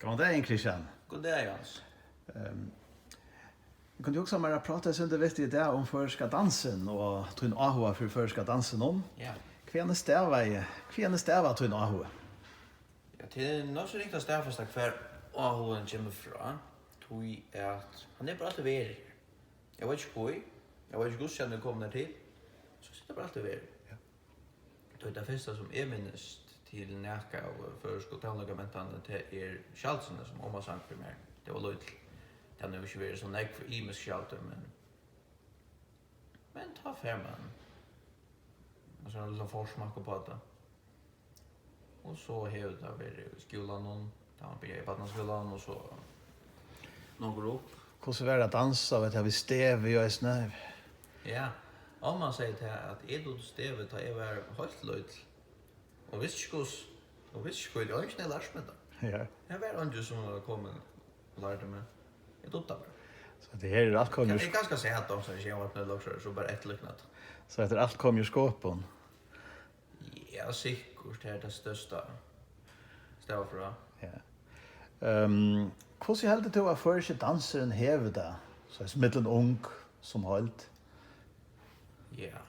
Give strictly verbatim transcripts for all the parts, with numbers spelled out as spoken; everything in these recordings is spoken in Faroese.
Góðan dagin, Kristian. Góðan dag, Jens. Ehm, eg kundi hugsað mær at práta eitt sindur við teg í dag um føroyska dansin og tín áhuga fyri føroyska dansinum. Ja. Hvaðani stavaði, hvaðani stavar tín áhugi? Ja, tað er nokk so ringt at staðfesta, hvar áhugin kemur frá, tí at hann er bara altíð verið her. Eg veit ikki hví, eg veit ikki, hvussu hann er komin har til, so situr bara altíð verið. Ja. Tí tað fyrsta, sum eg minnist til nakað av føroysku tónleikamentanini, tað er skjaldrini, sum omma sang fyri mær, tá eg var lítil. Tað hevur nú ikki verið so nógv ymisk skjaldur, men, men tá fær mann, altso, ein lítlan forsmakk uppá tað. Og so hevur tað verið í skúlanum, tá man byrjaði í barnaskúlanum og so longur upp. Hvussu var at dansa, veit eg, við stevi eisini? Ja, omma segði tað, at eg dugdi stevi, tá eg var heilt lítil. Og visti ikki hvussu, og visti ikki hví, eg havi ikki lært meg tað. Ja. Har var eingin, sum var komin og lærdi meg. Eg dugdi tað bara. So hetta her er alt komið úr... Tað er ganska sætt, um, so eg havi vatn og lokk, so bara eftirlíknað. So hetta er alt komið úr skopun? Ja, sikkurt, tað er tað størsta stavar frá. Ja. Ehm, hvussu heldur tú, at føroyski dansurin hevur tað, so millum ung sum heild? Ja,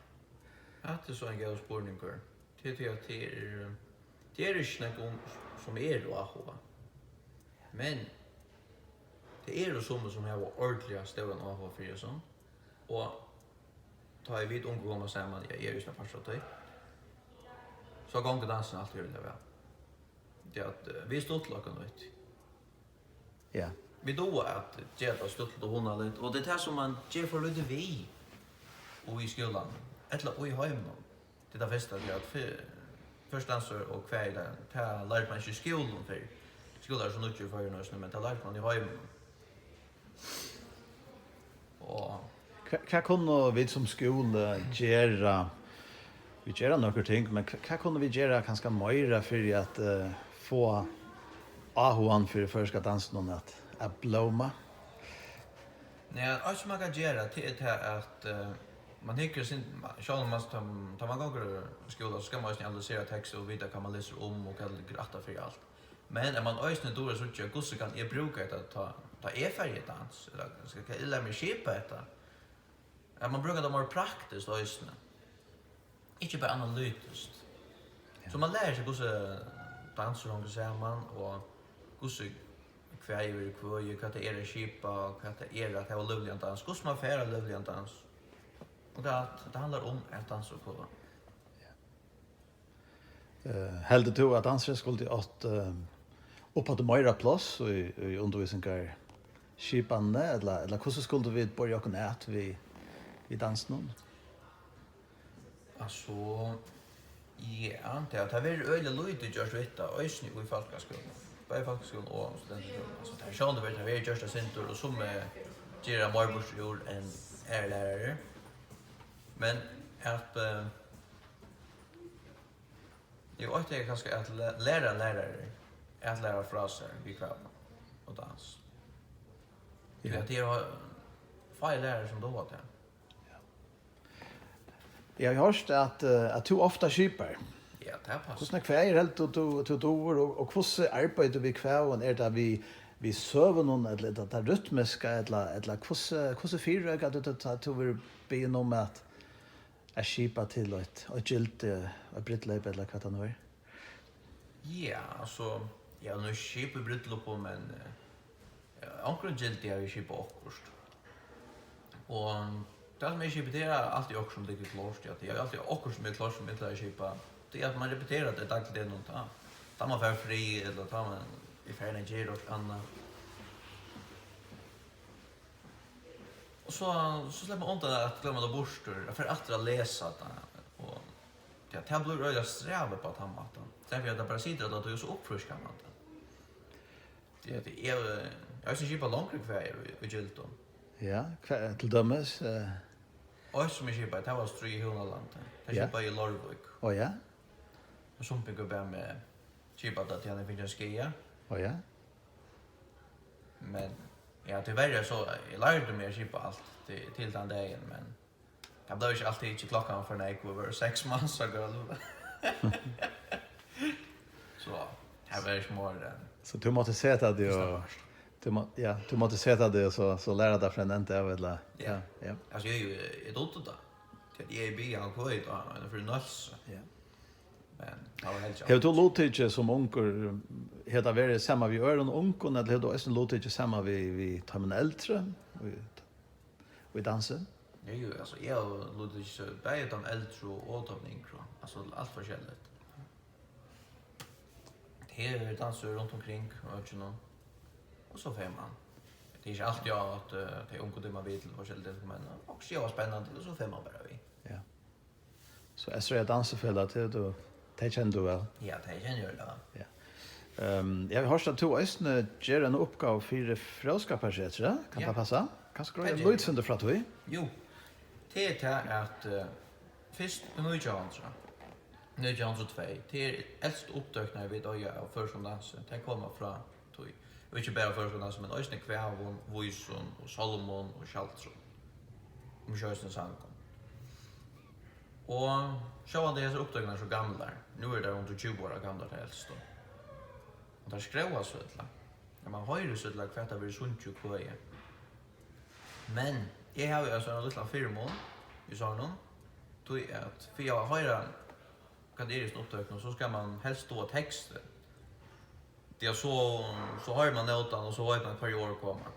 hatta er so ein góður spurningur. Tað er tí, at tað er, tað er ikki nógv ung, sum eru áhugað. Men tað eru summi, sum hava ordiliga stóran áhuga fyri hesum. Og tá ið vit ungu koma saman, ja, eg eri júst ein partur av tí, so gongur dansurin altíð øgiliga væl. Tað er at, eh, vit stuttleika okkum í tí. Ja. Vit duga at gera tað stuttligt og hugnaligt, og tað er tað, sum man ger for lítið við í skúlanum, ella í heiminum. Tað er tað fyrsta, tí at fy-, fyrst dansur og kvæði, tað, tað lærdi man ikki í skúlum fyrr. Skúlar eru so nýggir í Føroyum eisini, men tað lærdi man í heiminum. Og hvat, hvat kunnu vit sum skúli gera? Vit gera nøkur ting, men hvat, hvat kunnu vit gera kanska meira fyri at, eh, fáa áhugan fyri føroyska dansinum at, at blóma? Nei, alt sum man kann gera, tað er tað at, eh, man hyggur sin, sjálv um man, tá, tá man gongur í skúla, so skal man eisini analysera tekst og vita hvat man lesur um og hvat liggur aftan fyri alt. Men at man eisini dugir at síggja, hvussu kann eg brúka hetta, tá, tá eg fari í dans, ella skal, hvat, eg læri meg skipa hetta. At man brúkar tað meira praktiskt eisini. Ikki bara analytiskt. Ja. So man lærir seg, hvussu dansur hongur saman, og hvussu kvæði verður kvøðið, hvat tað er at skipa, og hvat tað er at hava lívligan dans, hvussu man fær ein lívligan dans. Og tað, tað handlar um at dansa og kvøða. Ja. Eh, heldur tú, at dansurin skuldi átt, eh, uppaftur meira pláss í, í undirvísingarskipanini, ella, ella hvussu skuldu vit borið okkum at við, við dansinum? Altso, ja, tað, tað verður øgiliga lítið gjørt við tað, eisini í fólkaskúlanum. Bæði í fólkaskúlanum og studentaskúlanum. Altso, tað er sjálvandi verið, tað verður gjørt eitt sindur, og summi gera meira burtur úr enn aðrir lærarar. Men at, eh, Jú, eitt er kanska at læ-, læra lærarar at læra frá sær við kvæðum og dans. Ja. Tí at tað eru fáir lærarar, sum duga tað. Ja. Eg havi hoyrt, at, eh, at tú ofta skipar. Ja, tað passar. Hvussu nógv kvæði heldur tú, tú, tú dugir, og, og hvussu arbeiðir tú við kvæðum? Er tað við, við søgunum, ella er tað tað rytmiska, ella, ella hvussu, hvussu fyrireikar tú tað, tá tú verður biðin um at at skipa til eitt, eitt gildi, eitt brúdleyp, ella hvat tað nú er? Ja, altso, eg havi nú ikki skipað í brúdleypum, men, eh, onkrum gildi havi eg skipað okkurt. Og tað, sum eg skipi, tað er altíð okkurt, sum liggur klárt, ja, tað er altíð okkurt, sum er klárt, sum eg klári at skipa. Tað er, at man repeterar tað dagligt, tá, tá man fær frí, ella tá man er farin at gera okkurt annað. Og so, so sleppur man undan at gloyma tað burtur, at fara aftur at lesa tað, og tað, tað blívur øgiliga strævið á tann mátan. Staðin fyri at tað bara situr alla tíð, so uppfrískar man tað. Tað, tað er, eg havi eisini skipað longri kvæði í, í gildum. Ja, hvat, til dømis, eh? Eitt, sum eg skipaði, tað var Stríð í Húnalandi. Tað, ja, skipaði eg í Leirvík. Ó, ja? Og Sumpingur bað meg skipa tað, tí hann hevði fingið ein skaða. Ó, ja? Men, ja, tíverri so, eg lærdi meg at skipa alt til, til tann dagin, men tað bleiv ikki altíð, ikki klokkan var for nógv, og vóru seks mans á gólv. So, tað var ikki meira enn So tú mátti seta teg og, tú má, ja, tú mátti seta teg og so, so læra tað frá ein enda av, ella? Ja. Ja, ja. Altso, eg, eg, eg dugdi tað. Tí at eg byrjaði á kvøld á, á, fyri Nólsoy. Ja. Men tað var heilt Hevur tú luttikið sum ungur, hevur tað verið saman við øðrum ungum, ella hevur tú eisini luttikið saman við, við teimum eldru í, í dansi? Jú, jú, altso, eg havi luttikið bæði teimum eldru og teimum yngru, altso, alt forskelligt. Her er dansur runt omkring á økinum, og so fer man. Tað er ikki altíð, at, eh, tey ungu, tey man við til forskellig deltaking, men okkurt er spennandi, og so fer man bara við. Ja. So Eysturoyar Dansifelag, tað er tú, tey kennir tú væl? Ja, tey kenni eg væl. Ja. Ehm, eg havi hoyrt, at tú eisini ger eina uppgávu fyri Fróðskaparsetrið, kann Ja. tað passa? Kanst tú greiða Tað geri eg. lítið sindur frá tí? Jú, tað er tað, at, eh, fyrst í nítjan hundrað, nítjan hundrað og tvey, tað er elstu upptøkurnar, vit eiga av føroyskum dansi, tey koma frá tí. Og ikki bara føroyskum dansi, men eisini kvæðum, vísum og sálmum og skjaldrum. Um sjey túsund sangum. Og sjálvandi hesar upptøkurnar eru so gamlar. Nú eru tær hundrað og tjúgu ára gamlar, tær elstu. Og tær skróa so illa. Ja, man hoyrir so illa, hvat tað verður sungið og kvøðið. Men eg havi altso ein lítlan fyrimun í sovorðnum, tí at fyri at hoyra, hvat er í hesum upptøkunum, so skal man helst duga tekstin. Tí at so, so hoyrir man nótan, og so veit man, hvørji orð koma.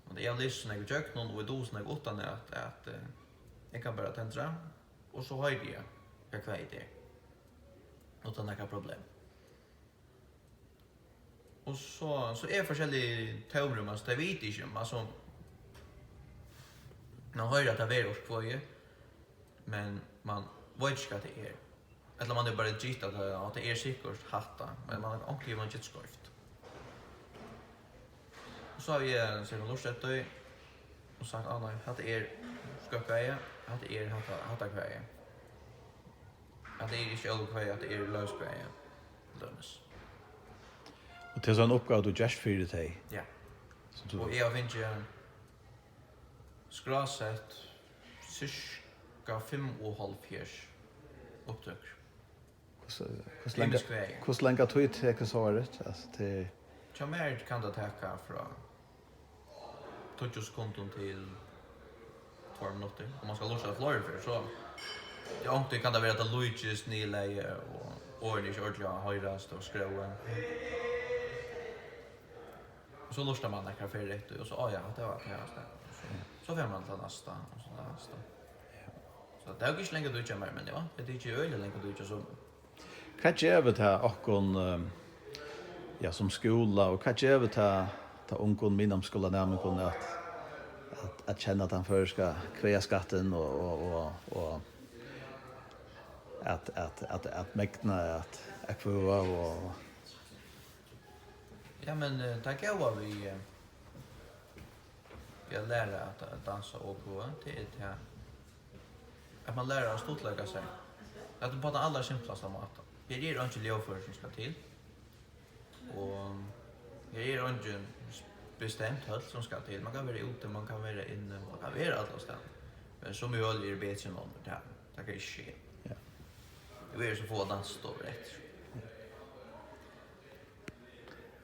Men eg havi lisið so nógv ígjøgnum, og eg dugi so nógv uttanat, at, eh, eg kann bara tendra, og so hoyri eg, hvat kvøðið er. Uttan nakað problem. Og so, so er forskellig tómrúm, altso, tey vita ikki, altso, man hoyrir, at tað verður okkurt kvøðið, men man veit ikki, hvat tað er. Ella man er bara gitt, at tað, at tað er sikkurt hatta, men man, onkuntíð hevur man gitt skeivt. Og so havi eg, so eg lurtað eftir, og sagt, "Á nei, hatta er skøkkaði, hatta er hatta, hatta kvæði. Hatta er ikki ólukvæði, hatta er lógskvæði," til dømis. Og tað er so ein uppgáva, tú gert fyri tey? Ja. So tú Og eg havi fingið skrásett sirka fimmoghálvfjerðs upptøkur. Hvussu, hvussu langa, Ymisk kvæði. Hvussu langa tíð tekur so eitt? Altso, tað Hjá mær kann tað taka frá tíggju sekundum til tveir minuttir. Um man skal lurta fleiri ferð, so, ja, onkuntíð kann tað vera, at tað líkist niðurlagið, og orðini ikki ordiliga hoyrast, og skróin. Og so lurtar man nakrar ferðir eftir, og so, á ja, hatta var tað, ja, so, so fer man til næsta, og so til næsta. So tað er ikki langa tíð hjá mær, men ja, tað er ikki øgiliga langa tíð hjá summum. Hvat gevur tað okkum, eh, ja, sum skúla, og hvat gevur tað, tað ungum miðnámsskúlanæmingum at, at, at kenna tann føroyska kvæðaskattin og, og, og, og at, at, at, at megna at, at kvøða og Ja, men, eh, tað góða við, eh, við at læra at, at dansa og kvøða, tað er tað, at man lærir at stuttleika sær. At tað er á tann allarsimplasta máta. Her er eingi ljóðføri sum skal til. Og her er eingin bestemt høll sum skal til. Man kann vera úti, man kann vera inni, man kann vera allastaðni. Men summi høll eru betri enn onnur, tað, tað kann ikki ske. Ja. Nú eru so fáar dansistovur eftir.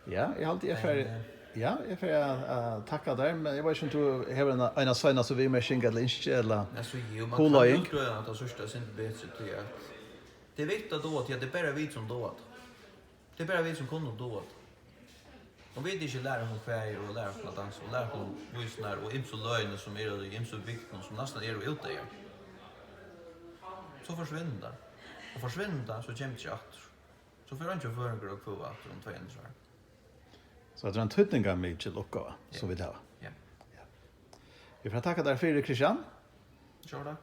Ja, eg haldi, eg fari, Men, eh, ja, eg fari at, at takka tær, men eg veit ikki, um tú hevur eina, eina seinastu viðmerking ella ynski ella Nei, so jú, man kann hugleiðing. Jú skoða at tað síðsta sindur betri, tí at tað er viktigt at duga, tí at tað er bara vit sum duga tað. Tað er bara vit sum kunnu duga tað. Um vit ikki læra okkum kvæði og læra okkum at dansa og læra okkum vísurnar og ymsu løgini sum eru í ymsu bygdum sum næstan eru útdeyðar, so forsvinnur tað. Og forsvinnur tað, so kemur tað ikki aftur. So fer eingin føroyingur at kvøða aftur um tvey hundrað ár. So hetta er ein týdningarmikil uppgáva, Ja. sum vit hava. Ja. Ja. Eg fari at takka tær fyri, Kristian. Sjálv takk.